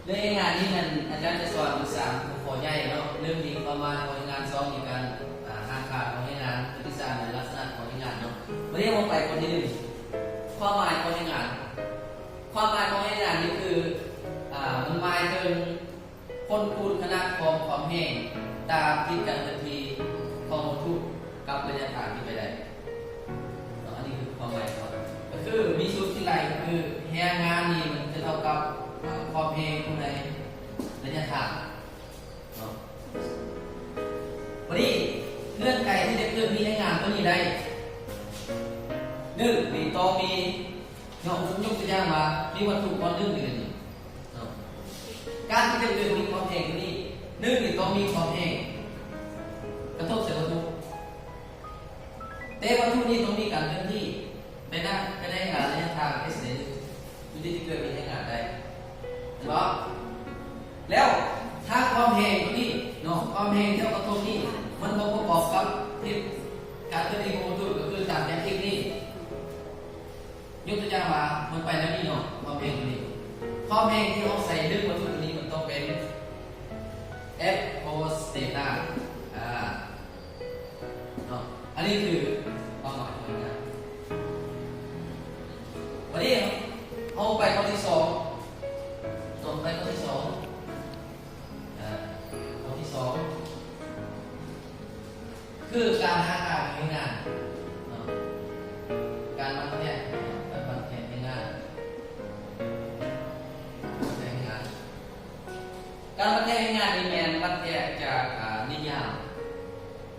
ໃນງານນີ້ນັ້ນ ອາຈານຈະສອນຢູ່ສາມຫົວຂໍ້ໃຫຍ່ເນາະ. ໜຶ່ງນີ້ຄວາມໝາຍຂອງແຮງງານ, ສອງນີ້ການ ອ່າ ຫາຄ່າຂອງແຮງງານ, ອັນທີສາມນີ້ລັກສະນະຂອງແຮງງານເນາະ. ວັນນີ້ເຮົາໄປຂໍ້ທີໜຶ່ງ ຄວາມໝາຍຂອງແຮງງານ. ຄວາມໝາຍຂອງແຮງງານນີ້ຄື ອ່າ ມັນໝາຍເຖິງ ຜົນຄູນຂະໜາດຂອງຄວາມແຮງຕາມທິດການເຄື່ອນທີ່ຂອງວັດຖຸກັບໄລຍະທາງທີ່ໄປໄດ້ເນາະ. ອັນນີ້ຄືຄວາມໝາຍກ່ອນ ກໍຄືມີສູດທີ່ໄລ່ ກໍຄືແຮງງານນີ້ມັນຈະເທົ່າກັບ ເອີ ຄວາມແຮງຄູນໃນໄລຍະທາງເນາະ. ບັດນີ້ເງື່ອນໄຂທີ່ຈະເກີດມີແຮງງານຕົວນີ້ໄດ້ ໜຶ່ງນີ້ຕ້ອງມີ ເນາະ, ຍົກຕົວຢ່າງວ່າ ມີວັດຖຸກ້ອນໜຶ່ງຢູ່ໃນນີ້ເນາະ. ການທີ່ຈະເກີດມີຄວາມແຮງຕົວນີ້ ໜຶ່ງນີ້ຕ້ອງມີຄວາມແຮງກະທົບໃສ່ວັດຖຸ, ແຕ່ວັດຖຸນີ້ຕ້ອງມີການເຄື່ອນທີ່ໄປນະ ໄປໃນໄລຍະທາງ S ໃດ ຈຶ່ງຈະເກີດມີແຮງງານໄດ້ ແມ່ນບໍ່? ແລ້ວຖ້າຄວາມແຮງຕົວນີ້ເນາະ, ຄວາມແຮງທີ່ເຮົາກະທົບນີ້ ມັນບໍ່ປະກອບກັບທິດການເຄື່ອນທີ່ຂອງວັດຖຸ ກໍຄືຕາມແທ່ງ X ນີ້ ຍົກຕົວຢ່າງວ່າ ມັນໄປແນວນີ້ເນາະ, ຄວາມແຮງຕົວນີ້ ຄວາມແຮງທີ່ເຮົາໃສ່ດຶງວັດຖຸຕົວນີ້ ມັນຕ້ອງເປັນ F cos theta ອາ ເນາະ. ອັນນີ້ຄືຄວາມໝາຍຂອງມັນນະ. ບັດນີ້ເຮົາໄປຂໍ້ທີສອງເນາະ, ໄປຂໍ້ທີສອງ ເອີ ຂໍ້ທີສອງ ຄືການຫາຄ່າຂອງແຮງງານເນາະ, ການວັດແທກ ການວັດແທກແຮງງານ ວັດແທກແຮງງານ ການວັດແທກແຮງງານນີ້ແມ່ນວັດແທກຈາກ ອາ ນິຍາມ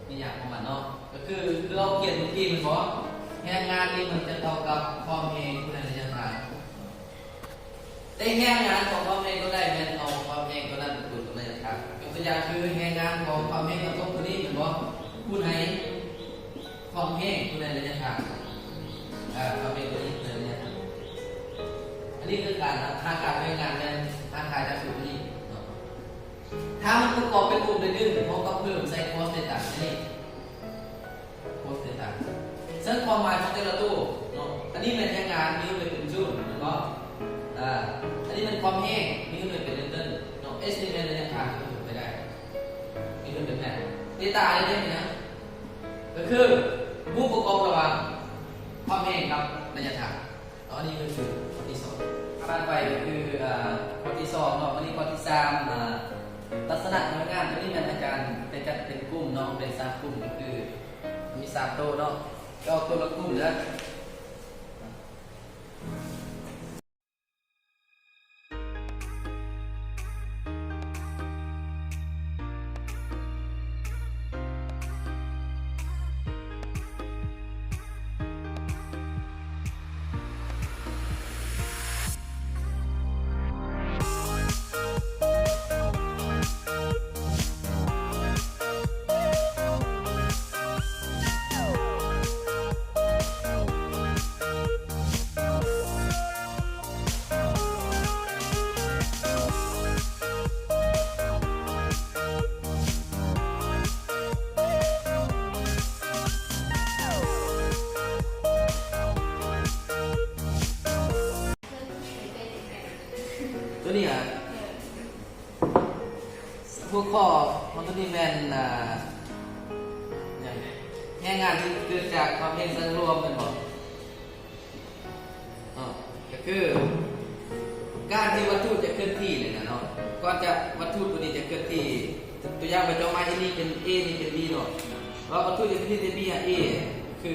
ນິຍາມຂອງມັນເນາະ, ກໍຄື ຄືເຮົາຂຽນເມື່ອກີ້ແມ່ນບໍ່? ແຮງງານນີ້ມັນຈະເທົ່າກັບຄວາມແຮງຄູນໃນໄລຍະທາງ. ແຕ່ແຮງງານຂອງຄວາມແຮງຕົວໃດແມ່ນເອົາຄວາມແຮງຕົວນັ້ນໄປຄູນກັບໄລຍະທາງ. ຍົກຕົວຢ່າງຄືແຮງງານຂອງຄວາມແຮງກະທົບຕົວນີ້ແມ່ນບໍ່? ຄູນໃຫ້ຄວາມແຮງຕົວໃດໄລຍະທາງ. ເອີ ຄວາມແຮງຕົວນີ້ເປັນໄລຍະທາງ. ອັນນີ້ຄືການຫາຄ່າແຮງງານແມ່ນຫາຄ່າຈາກສູດຕົວນີ້ເນາະ. ຖ້າມັນປະກອບເປັນກຸ່ມໃດໜຶ່ງ ເຮົາກໍເພີ່ມໃສ່ cos theta ໃນນີ້. cos theta ເຊິ່ງຄວາມໝາຍຂອງແຕ່ລະໂຕເນາະ, ອັນນີ້ແມ່ນແຮງງານ ມີໜ່ວຍເປັນຈູນແມ່ນບໍ່? ອາ ອັນນີ້ແມ່ນຄວາມແຮງ ມີໜ່ວຍເປັນນິວຕັນເນາະ, S ນີ້ແມ່ນໄລຍະທາງທີ່ເຮົາໄປໄດ້ ມີໜ່ວຍເປັນແມັດ, theta ນີ້ເປັນຫຍັງ? ກໍຄືຮູບປະກອບລະຫວ່າງຄວາມແຮງກັບໄລຍະທາງ. ຕອນນີ້ກໍຄືຂໍ້ທີສອງ ຜ່ານໄປກໍຄື ເອີ ຂໍ້ທີສອງເນາະ. ບັດນີ້ຂໍ້ທີສາມ ອາ ລັກສະນະຂອງແຮງງານ ຕົວນີ້ແມ່ນອາຈານໄດ້ຈັດເປັນກຸ່ມເນາະ, ເປັນສາມກຸ່ມ ກໍຄືມີສາມໂຕເນາະ, ກໍເອົາໂຕລະກຸ່ມເດີ. ຕົວນີ້ຫະ ຫົວຂໍ້ຂອງຕົວນີ້ແມ່ນ ອ່າ ຫຍັງ ແຮງງານທີ່ເກີດຈາກຄວາມແຮງສັງລວມແມ່ນບໍ່? ເນາະ ກໍຄືການທີ່ວັດຖຸຈະເຄື່ອນທີ່ນີ້ນະເນາະ, ກ່ອນຈະ ວັດຖຸຕົວນີ້ຈະເຄື່ອນທີ່ ຕົວຢ່າງວ່າເຈົ້າມາທີ່ນີ້ເປັນ A ນີ້ເປັນ B ເນາະ, ວ່າວັດຖຸຈະເຄື່ອນທີ່ A ຄື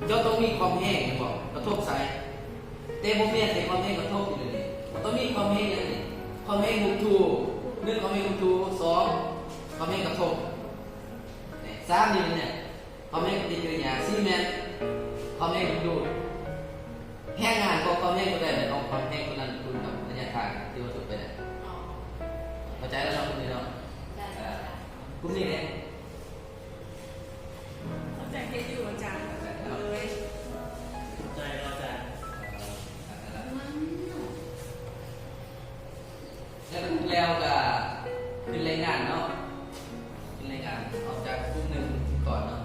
ເຈົ້າຕ້ອງມີຄວາມແຮງແມ່ນບໍ່ ກະທົບໃສ່? ແຕ່ບໍ່ແມ່ນເດ້, ຄວາມແຮງກະທົບຢູ່ເດນີ້. ມັນຕ້ອງມີຄວາມແຮງຫຍັງນີ້? ຄວາມແຮງຮຸກຖູ່, ໜຶ່ງ ຄວາມແຮງຮຸກຖູ່, ສອງ ຄວາມແຮງກະທົບ. ສາມນີ້ແມ່ນຫຍັງ? ຄວາມແຮງປະຕິກິລິຍາ. ສີ່ແມ່ນຄວາມແຮງດຶງດູດ. ແຮງງານຂອງຄວາມແຮງຕົວໃດແມ່ນເອົາຄວາມແຮງຕົວນັ້ນຄູນກັບໄລຍະທາງທີ່ວ່າຖືກໄປແລ້ວ. ເຂົ້າໃຈແລ້ວເນາະ ກຸ່ມນີ້ເນາະ? ເຈົ້າ ເອີ ກຸ່ມນີ້ເດ້. ເຂົ້າໃຈເຮັດຢູ່ອາຈານ ເລີຍ. ເຂົ້າໃຈແລ້ວອາຈານ. ເອີ ແລ້ວກໍຂຶ້ນແລງງານເນາະ, ຂຶ້ນແລງງານອອກຈາກກຸ່ມໜຶ່ງກ່ອນເນາະ.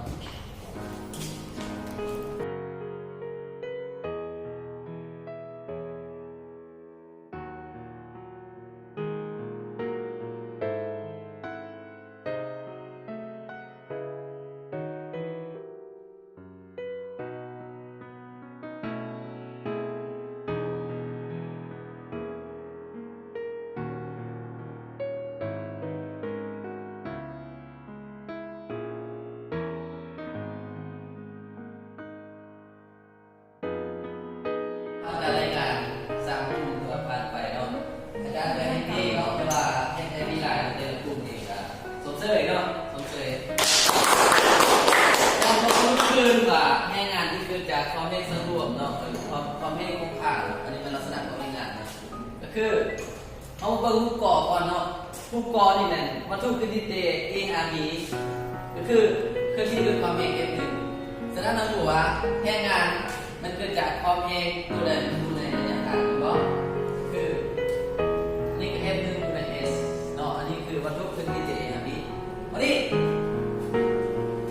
ຄື ເຮົາມາເບິ່ງຮູບກໍກ່ອນເນາະ. ຮູບກໍນີ້ແມ່ນວັດຖຸເຄື່ອນທີ່ເຕ A ຫາ B ກໍຄືເຄື່ອນທີ່ດ້ວຍຄວາມແຮງ F ໜຶ່ງ. ສະນັ້ນເຮົາຮູ້ວ່າແຮງງານມັນເກີດຈາກຄວາມແຮງຕົວໃດມັນຢູ່ໃນໄລຍະທາງ ແມ່ນບໍ່? ຄືອັນນີ້ກໍ F ໜຶ່ງຢູ່ໃນ S ເນາະ. ອັນນີ້ຄືວັດຖຸເຄື່ອນທີ່ເຕ A ຫາ B. ບັດນີ້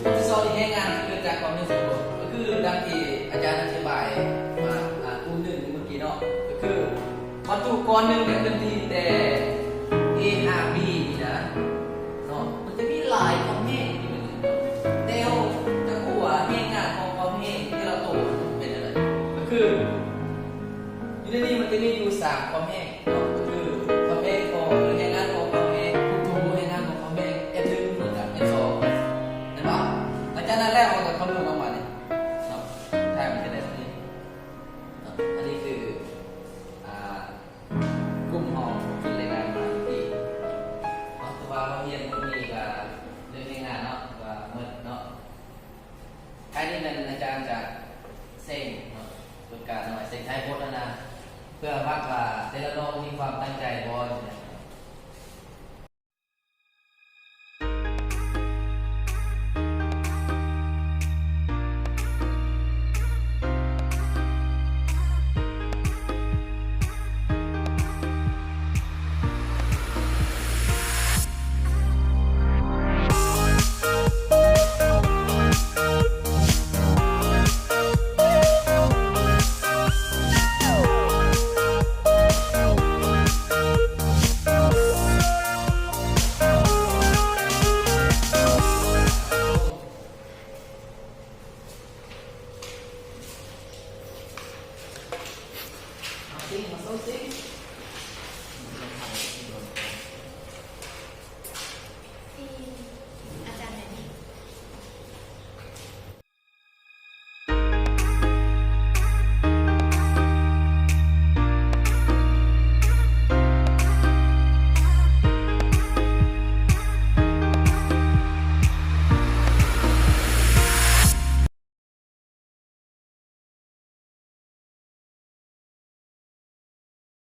ຂໍ້ທີສອງນີ້ ແຮງງານເກີດຈາກຄວາມແຮງສົມທົບ ກໍຄືດັ່ງທີ່ອາຈານອະທິບາຍມາ ອ່າ ກຸ່ມໜຶ່ງເມື່ອກີ້ເນາະ ກໍຄືວັດຖຸກ້ອນໜຶ່ງເນຍ ເຄື່ອນທີ່ແຕ່ A ຫາ B ນີ້ນະເນາະ ມັນຈະມີຫຼາຍຄວາມແຮງທີ່ມັນ ແຕ່ເຮົາຈະຮູ້ວ່າແຮງງານຂອງຄວາມແຮງແຕ່ລະໂຕມັນເປັນຈັ່ງໃດ ກໍຄື ຢູ່ໃນນີ້ມັນຈະມີຢູ່ສາມຄວາມແຮງເນາະ ກໍຄືຄວາມແຮງຂອງແຮງງານຂອງຄວາມແຮງ ທຸກໆແຮງງານຂອງຄວາມແຮງ F ໜຶ່ງ ເໝືອນກັບ F ສອງ ແມ່ນບໍ່? ຫຼັງຈາກນັ້ນແລ້ວເຮົາກໍຄຳນວນອອກມານີ້ເນາະ ຖ້າມັນຈະໄດ້ເທົ່ານີ້ເນາະ. ອັນນີ້ຄື ອ່າ ກຸ່ມເຮົາເປັນແຮງງານມາເມື່ອກີ້ເນາະ ຖືວ່າເຮົາຮຽນມື້ນີ້ກໍເລື່ອງແຮງງານເນາະ ກໍໝົດເນາະ. ທ້າຍນີ້ແມ່ນອາຈານຈະເສັງເນາະ ເປັນການເອົາມາເສັງທ້າຍບົດຫັ້ນນະ ເພື່ອວັດວ່າແຕ່ລະນ້ອງມີຄວາມຕັ້ງໃຈບໍ່. ເອົາຊິ ເອົາໂຊຊິ.